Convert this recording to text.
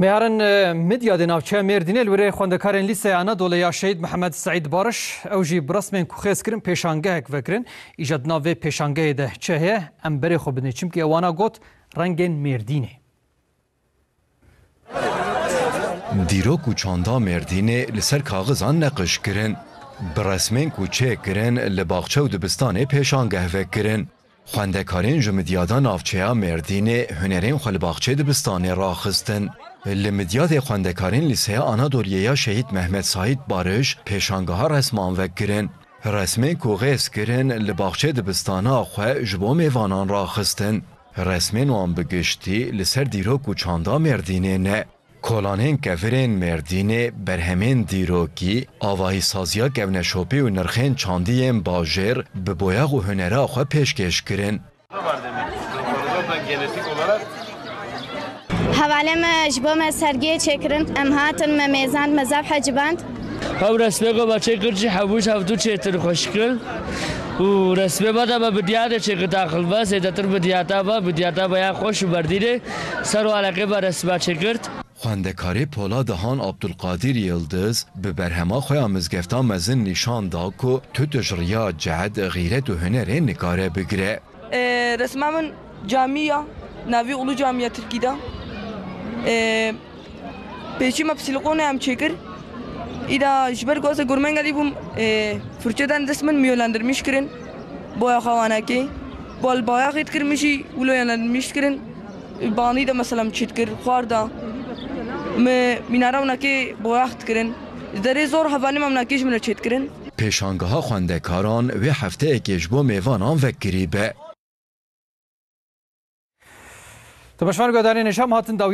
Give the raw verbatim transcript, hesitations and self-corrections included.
Meharin, e, Midyadê navçeya Mêrdînê li wêrê xwendekarên Lîseya Anadolê ya Şehîd Mihemed Seîd Bariş, ew jî bi resmên ku xêz kirin pêşangehek vekirin. Îja di nav vê pêşangehê de çi heye? Em berê xwe bidin, çimkî ewana got rengên Mêrdînê. Dîrok û çanda Mêrdînê li ser kaxizan neqiş kirin. Bi resmên ku çêkirin li baxçe û dibistanê pêşangeh vekirin. Xwendekarên ji midyada navçeya Mêrdînê hunerên xwe li baxçê dibistanê raxistin. Li Midyadê xwendekarên Lîseya Anadoliyê ya Şehîd Mehmet Saîd Barij pêşangeha resman vekirin. Resmên ku xêz kirin li baxçê dibistana xwe ji bo mêvanan raxistin. Resmên wan bi giştî li ser dîrok û çanda Mêrdînê ne. Kolanên kevirên Mêrdînê, berhemên dîrokî, avahîsaziya kevneşopî û nirxên çandî yên bajêr bi boyax û hunera xwe pêşkêş kirin. Hevalê me ji bo me sergiyê çêkirin. Em hatin, me mêzand, me zaf heciband. Ew resmê ku me çêkir jî hemû ji hevdû çêtir xweşik in. Û resmê me de me bi diya de çêkir daxil me, zêdetir bi diyata me, bi diyata me ya xweş û Mêrdînê ser û alaqê me resma çêkirt. Xwendekarê Pola Dihan Abdulkadir Yildiz bi berhema xwe ya Mizgefta Mezin nîşan da ku tu tişt riya cehd, xîret û hunerê nikare bigire. Ee, resma min camiya, navî Ulu Camiya Tirkî de. Ee, pêçî me bi sîlikonê em çêkir. Îda ji ber ku ez ê gurmengelî bûm, ee, furçeden dest min miyolendirmiş kirin. Boya xewanekê. Bal boya xêt kir min jî wilo yenenmiş kirin. Banî de mesela min çêt kir, xwar da. Mi mînara winekê boyax dikirin. Ji derê zor hevalê me winekê ji min re çêt kirin. Pêşangeha xwendekaran wê hefteyekê ji bo mêvanan vekirî be. Temaşevan guhdarên hêja, em hatin dawî